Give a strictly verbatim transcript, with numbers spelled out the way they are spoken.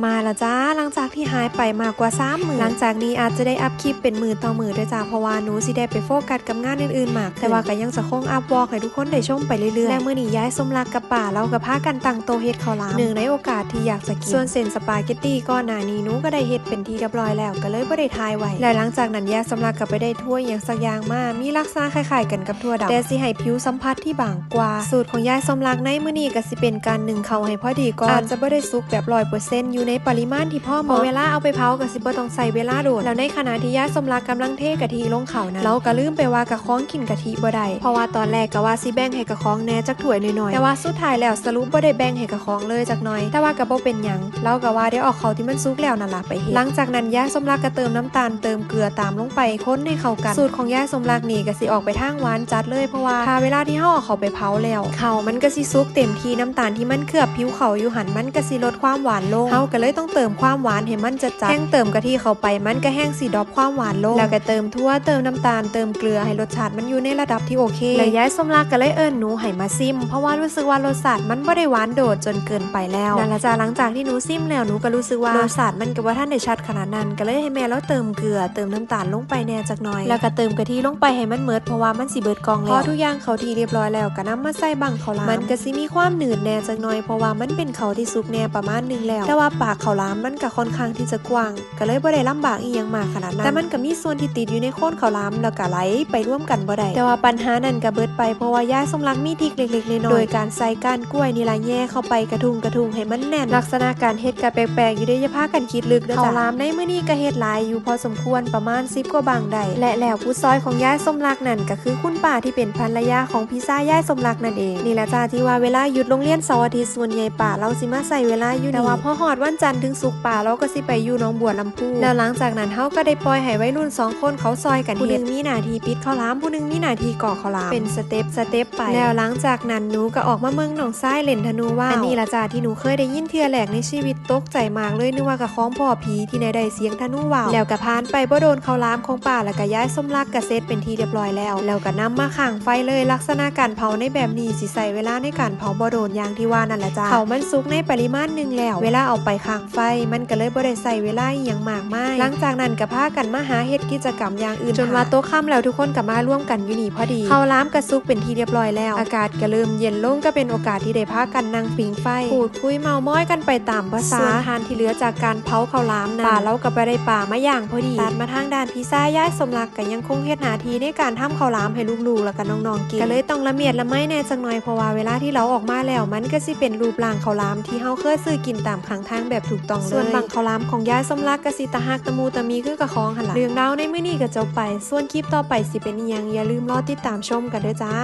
มาละจ้า หลังจากที่หายไปมากกว่าสามมื้อ หลังจากนี้อาจจะได้อัพคลิปเป็นมื้อต่อมื้อเด้อจ้า เพราะว่าหนูสิได้ไปโฟกัสกับงานอื่นๆมากขึ้น แต่ว่าก็ยังจะคงอัพวอล์กให้ทุกคนได้ชมไปเรื่อยๆ และมื้อนี้ยายสมรักกับป้าเลาก็พากันตั้งโต๊ะเฮ็ดข้าวหลาม เนื่องในโอกาสที่อยากจะกิน ส่วนเส้นสปาเกตตี้ก่อนหน้านี้หนูก็ได้เฮ็ดเป็นที่เรียบร้อยแล้ว ก็เลยบ่ได้ถ่ายไว้ และหลังจากนั้นยายสมรักก็ไปได้ถั่วอิหยังสักอย่างมา มีลักษณะคล้ายๆกันกับถั่วดำ แต่สิให้ผิวสัมผัสที่บางกว่า สูตรของยายสมรักในมื้อนี้ก็สิเป็นการนึ่งข้าวให้พอดีก่อน อาจจะบ่ได้สุกแบบร้อยเปอร์เซ็นต์ อยู่ในปริมาณที่พอเหมาะ เพราะเวลาเอาไปเผาก็สิบ่ต้องใช้เวลาโดน แล้วในขณะที่ยายสมรักกำลังเทกะทิลงข้าวนั้น เลาก็ลืมไปว่ากะของกินกะทิบ่ได้ เพราะว่าตอนแรกก็ว่าสิแบ่งให้กะของแหน่จักถ้วยน้อยๆ แต่ว่าสุดท้ายแล้วสรุปบ่ได้แบ่งให้กะของเลยจักหน่อย แต่ว่าก็บ่เป็นหยัง เลาก็ว่าเดี๋ยวเอาข้าวที่มันสุกแล้วนั่นล่ะไปเฮ็ด หลังจากนั้นยายสมรักก็เติมน้ำตาล เติมเกลือตามลงไป คนให้เข้ากัน สูตรของยายสมรักนี่ก็สิออกไปทางหวานจัดเลย เพราะว่าถ้าเวลาที่เฮาเอาข้าวไปเผาแล้ว ข้าวมันก็สิสุกเต็มที่ น้ำตาลที่มันเคลือบผิวข้าวอยู่หั่น มันก็สิลดความหวานลง เฮาก็เลยต้องเติมความหวานให้มันจัดๆ แฮ่งเติมกะทิเข้าไป มันก็แฮ่งสิดรอปความหวานลง แล้วก็เติมถั่ว เติมน้ำตาล เติมเกลือ ให้รสชาติมันอยู่ในระดับที่โอเค แล้วยายสมรักก็เลยเอิ้นหนูให้มาซิม เพราะว่ารู้สึกว่ารสชาติมันบ่ได้หวานโดดจนเกินไปแล้ว นั่นล่ะจ้า หลังจากที่หนูซิมแล้ว หนูก็รู้สึกว่ารสชาติมันก็บ่ทันได้ชัดขนาดนั้น ก็เลยให้แม่เลาเติมเกลือ เติมน้ำตาลลงไปแหน่จักหน่อย แล้วก็เติมกะทิลงไปให้มันหมด เพราะว่ามันสิเบิดกล่องแล้ว พอทุกอย่างเข้าที่เรียบร้อยแล้ว ก็นำมาใส่บั้งข้าวหลาม มันก็สิมีความหนืดแหน่จักหน่อย เพราะว่ามันเป็นข้าวที่สุกแหน่ประมาณหนึ่งแล้ว แต่ว่าปากข้าวหลามมันก็ค่อนข้างที่จะกว้าง ก็เลยบ่ได้ลำบากอีหยังมากขนาดนั้น แต่มันก็มีส่วนที่ติดอยู่ในโคนข้าวหลาม แล้วก็ไหลไปรวมกันบ่ได้ แต่ว่าปัญหานั้นก็เบิดไป เพราะว่ายายสมรักมีทริคเล็กๆน้อยๆ โดยการใส่ก้านกล้วยนี่ล่ะแหย่เข้าไปกระทุ้งๆให้มันแน่น ลักษณะการเฮ็ดก็แปลกๆอยู่เด้ อย่าพากันคิดลึกเด้อจ้ะ ข้าวหลามในมื้อนี้ก็เฮ็ดหลายอยู่พอสมควร ประมาณสิบกว่าบั้งได้ และแล้วผู้ซอยของยายสมรักนั่นก็คือคุณป้าที่เป็นภรรยาของพี่ชายยายสมรักนั่นเอง นี่ล่ะจ้า ที่ว่าเวลาหยุดโรงเรียนเสาร์อาทิตย์ ส่วนใหญ่ป้าเลาสิมาใช้เวลาอยู่นี่ แต่ว่าพอฮอดวันจันทร์ถึงศุกร์ ป้าเลาก็สิไปอยู่หนองบัวลำพู แล้วหลังจากนั้นเฮาก็ได้ปล่อยให้วัยรุ่นสองคนเขาซอยกันเฮ็ด ผู้หนึ่งมีหน้าที่ปิดข้าวหลาม ผู้หนึ่งมีหน้าที่กรอกข้าวหลาม เป็นสเต็ปสเต็ปไป แล้วหลังจากนั้นหนูก็ออกมาเบิ่งน้องชายเล่นธนูว่าว อันนี้ล่ะจ้าที่หนูเคยได้ยินเทื่อแรกในชีวิต ตกใจมากเลย นึกว่ากะของพ้อผี ที่ไหนได้เสียงธนูว่าว แล้วก็ผ่านไปบ่โดน ข้าวหลามของป้าแล้วก็ยายสมรักก็เสร็จเป็นที่เรียบร้อยแล้ว แล้วก็นำมาค้างไฟเลย ลักษณะการเผาในแบบนี้สิใช้เวลาในการเผาบ่โดน อย่างที่ว่านั่นล่ะจ้า ข้าวมันสุกในปริมาณหนึ่งแล้ว เวลาเอาไปค้างไฟ มันก็เลยบ่ได้ใช้เวลาอิหยังมากมาย หลังจากนั้นก็พากันมาหาเฮ็ดกิจกรรมอย่างอื่น จนว่าตกค่ำแล้วทุกคนก็มารวมกันอยู่นี่พอดี ข้าวหลามก็สุกเป็นที่เรียบร้อยแล้ว อากาศก็เริ่มเย็นลง ก็เป็นโอกาสที่ได้พากันนั่งผิงไฟ พูดคุยเม้ามอยกันไปตามภาษา ส่วนถ่านที่เหลือจากการเผาข้าวหลามนั้น ป้าเลาก็ไปได้ป่ามาย่างพอดี ตัดมาทางด้านพี่ชายยายสมรักก็ยังคงเฮ็ดหน้าที่ในการทำข้าวหลามให้ลูกๆแล้วก็น้องๆกิน ก็เลยต้องละเมียดละไมแหน่จักหน่อย เพราะว่าเวลาที่เลาออกมาแล้ว มันก็สิเป็นรูปร่างข้าวหลามที่เฮาเคยซื้อกินตามข้างทางแบบถูกต้องเลย ส่วนบั้งข้าวหลามของยายสมรักก็สิตาฮักตะมูตะมีคือกะของหั่นล่ะ เรื่องราวในมื้อนี้ก็จบไป ส่วนคลิปต่อไปสิเป็นอิหยัง อย่าลืมรอติดตามชมกันเด้อจ้า